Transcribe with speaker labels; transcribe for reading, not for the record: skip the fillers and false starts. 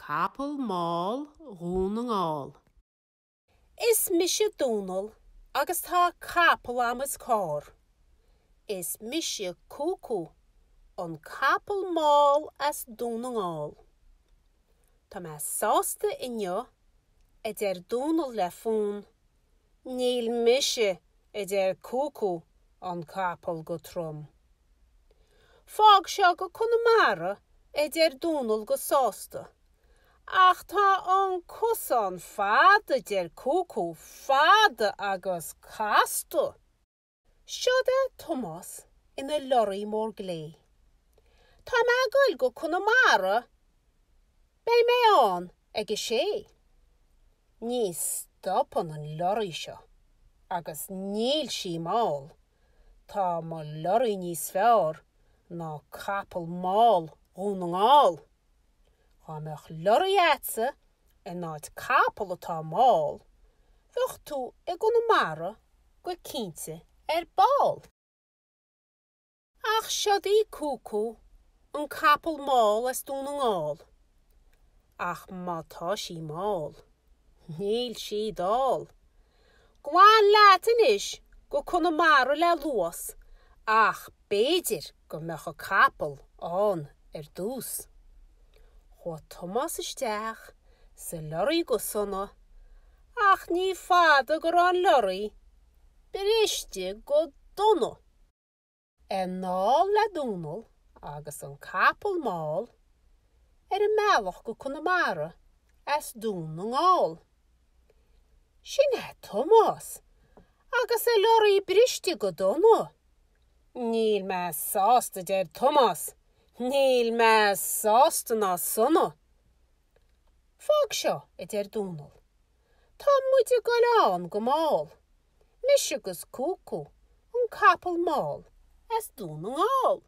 Speaker 1: Capall mall Dhún na nGall. Is mise Dónal agus tá capall a'm is carr. Is mise Cúcú, an capall mall as Dún na nGall. Tá mé sásta inniu, a deir Dónal le fonn. Níl mise, a deir Cúcú, an capall go trom. Fág seo go Conamara, a deir Dónal go sásta. Ach tá an cosán fada, a deir Cúcú, fada agus casta. Seod é Tomás ina lorraí mór glé. Tá mé ag goil go Conamara. Beidh mé ann ag a sé. Ní stopann an lorraí seo agus níl sí mall. Tá mo lorraí níos fearr ná capall mall Dhún na nGall. Dá mbeadh lorraí a'dsa in áit capall atá mall, bheadh tú i gConamara go cinnte ar ball. Ach seod í Cúcú, an capall mall as Dún na nGall. Ach má tá sí mall, níl sí dall. Glan leat anois go Conamara le luas ach b'fhéidir go mbeadh an capall ann ar dtús. Chuaigh Tomás isteach sa lorraí go sona ach ní fada go raibh an lorraí briste go dona. Anall le Dónal agus an capall mall ar a mbealach go Conamara as Dún na nGall. Sin é Tomás agus a lorraí briste go dona. Níl mé sásta, a deir Tomás, níl mé sásta ná sona. Fág seo, a deir Dónal. Tá muid ag goil ann go mall. Mise agus Cúcú, an capall mall as Dún na nGall.